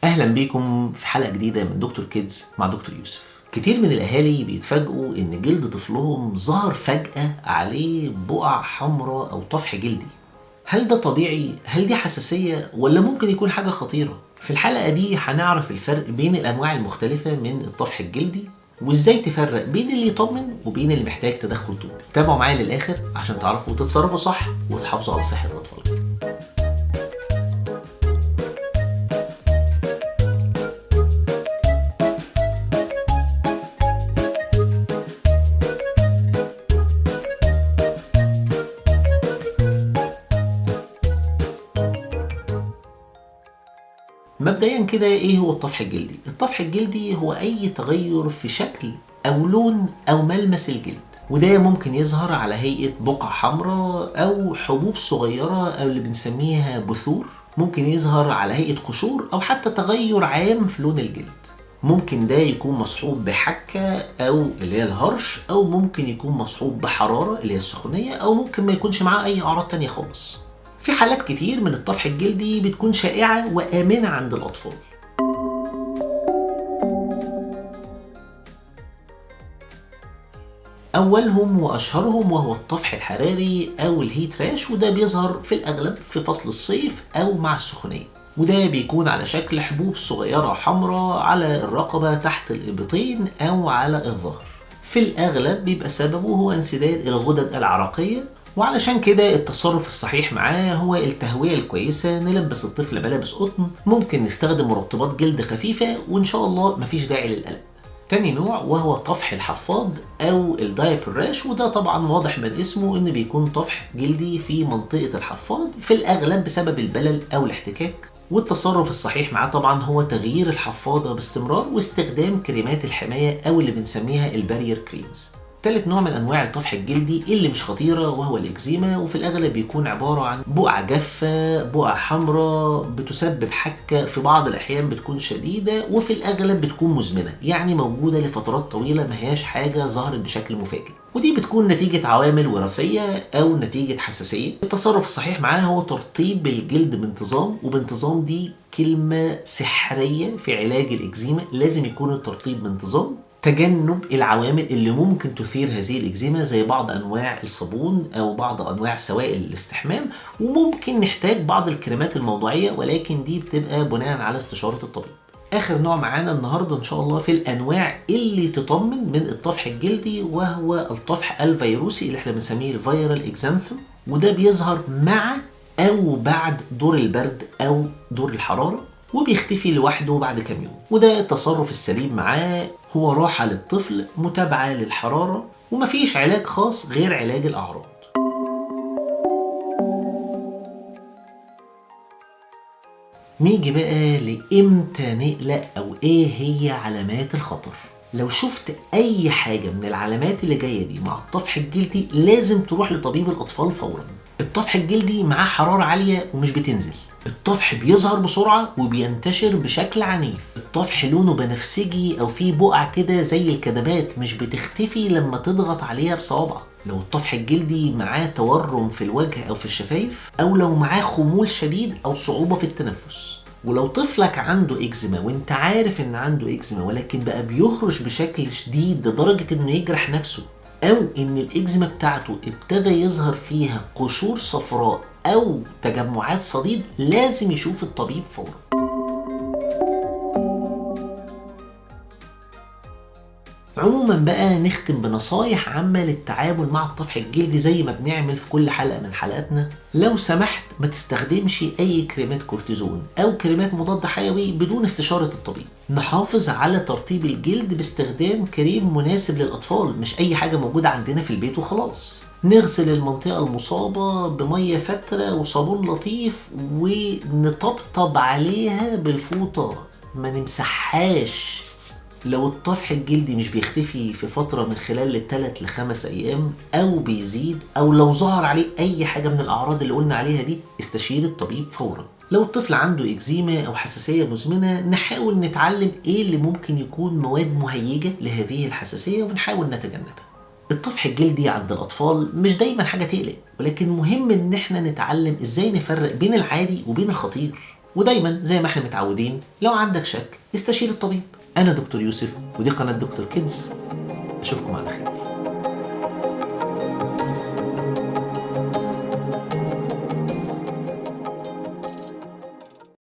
اهلا بيكم في حلقة جديدة من دكتور كيدز مع دكتور يوسف. كتير من الاهالي بيتفاجئوا ان جلد طفلهم ظهر فجاة عليه بقع حمراء او طفح جلدي. هل ده طبيعي؟ هل دي حساسية ولا ممكن يكون حاجة خطيرة؟ في الحلقة دي هنعرف الفرق بين الانواع المختلفة من الطفح الجلدي وازاي تفرق بين اللي يطمن وبين اللي محتاج تدخل طبي. تابعوا معايا للاخر عشان تعرفوا تتصرفوا صح وتحافظوا على صحة اطفالكم. مبدئيا كده ايه هو الطفح الجلدي؟ الطفح الجلدي هو اي تغير في شكل او لون او ملمس الجلد، وده ممكن يظهر على هيئة بقع حمراء او حبوب صغيرة او اللي بنسميها بثور، ممكن يظهر على هيئة قشور او حتى تغير عام في لون الجلد. ممكن ده يكون مصحوب بحكة او اللي هي الهرش، او ممكن يكون مصحوب بحرارة اللي هي السخونية، او ممكن ما يكونش معاه اي اعراض تانية خالص. في حالات كتير من الطفح الجلدي بتكون شائعة وآمنة عند الأطفال. أولهم وأشهرهم وهو الطفح الحراري أو ال heat rash، وده بيظهر في الأغلب في فصل الصيف أو مع السخونية، وده بيكون على شكل حبوب صغيرة حمراء على الرقبة تحت الإبطين أو على الظهر. في الأغلب بيبقى سببه هو انسداد الغدد العرقية، وعلشان كده التصرف الصحيح معاه هو التهوية الكويسة، نلبس الطفل ملابس قطن، ممكن نستخدم مرطبات جلد خفيفة، وإن شاء الله مفيش داعي للقلق. تاني نوع وهو طفح الحفاض أو ال diaper rash، وده طبعا واضح من اسمه إن بيكون طفح جلدي في منطقة الحفاض، في الأغلب بسبب البلل أو الاحتكاك. والتصرف الصحيح معاه طبعا هو تغيير الحفاضة باستمرار واستخدام كريمات الحماية أو اللي بنسميها ال barrier creams. تالت نوع من انواع الطفح الجلدي اللي مش خطيرة وهو الاكزيما، وفي الاغلب بيكون عبارة عن بقع جافة، بقع حمراء بتسبب حكه، في بعض الاحيان بتكون شديدة، وفي الاغلب بتكون مزمنة، يعني موجودة لفترات طويلة، ما هياش حاجة ظهرت بشكل مفاجئ، ودي بتكون نتيجة عوامل وراثية او نتيجة حساسية. التصرف الصحيح معاها هو ترطيب الجلد بانتظام، وبانتظام دي كلمة سحريه في علاج الاكزيما، لازم يكون الترطيب بانتظام. تجنب العوامل اللي ممكن تثير هذه الإكزيما زي بعض أنواع الصابون أو بعض أنواع سوائل الاستحمام، وممكن نحتاج بعض الكريمات الموضعية، ولكن دي بتبقى بناء على استشارة الطبيب. آخر نوع معانا النهاردة إن شاء الله في الأنواع اللي تطمن من الطفح الجلدي وهو الطفح الفيروسي اللي احنا بنسميه ال viral exanthem، وده بيظهر مع أو بعد دور البرد أو دور الحرارة، وبيختفي لوحده بعد كام يوم. وده التصرف السليم معاه هو راحة للطفل، متابعة للحرارة، ومفيش علاج خاص غير علاج الأعراض. نيجي بقى لإمتى نقلق أو إيه هي علامات الخطر. لو شفت أي حاجة من العلامات اللي جاية دي مع الطفح الجلدي لازم تروح لطبيب الأطفال فورا. الطفح الجلدي معاه حرارة عالية ومش بتنزل، الطفح بيظهر بسرعة وبينتشر بشكل عنيف، الطفح لونه بنفسجي أو فيه بقع كده زي الكدمات مش بتختفي لما تضغط عليها بصوابعك، لو الطفح الجلدي معاه تورم في الوجه أو في الشفايف، أو لو معاه خمول شديد أو صعوبة في التنفس. ولو طفلك عنده إكزيما وانت عارف ان عنده إكزيما ولكن بقى بيخرج بشكل شديد لدرجة انه يجرح نفسه، او ان الإكزيما بتاعته ابتدى يظهر فيها قشور صفراء او تجمعات صديد، لازم يشوف الطبيب فورا. عموما بقى نختم بنصايح عامة للتعامل مع الطفح الجلدي زي ما بنعمل في كل حلقة من حلقاتنا. لو سمحت ما تستخدمش اي كريمات كورتيزون او كريمات مضاد حيوي بدون استشارة الطبيب. نحافظ على ترطيب الجلد باستخدام كريم مناسب للأطفال، مش اي حاجة موجودة عندنا في البيت وخلاص. نغسل المنطقة المصابة بمية فترة وصابون لطيف، ونطبطب عليها بالفوطة، ما نمسحهاش. لو الطفح الجلدي مش بيختفي في فترة من خلال 3 ل 5 أيام أو بيزيد، أو لو ظهر عليه أي حاجة من الأعراض اللي قلنا عليها دي، استشير الطبيب فورا. لو الطفل عنده إكزيما أو حساسية مزمنة، نحاول نتعلم إيه اللي ممكن يكون مواد مهيجة لهذه الحساسية ونحاول نتجنبها. الطفح الجلدي عند الأطفال مش دايما حاجة تقلق، ولكن مهم إن احنا نتعلم إزاي نفرق بين العادي وبين الخطير. ودايما زي ما احنا متعودين، لو عندك شك استشير الطبيب. انا دكتور يوسف ودي قناة دكتور كيدز، اشوفكم على خير.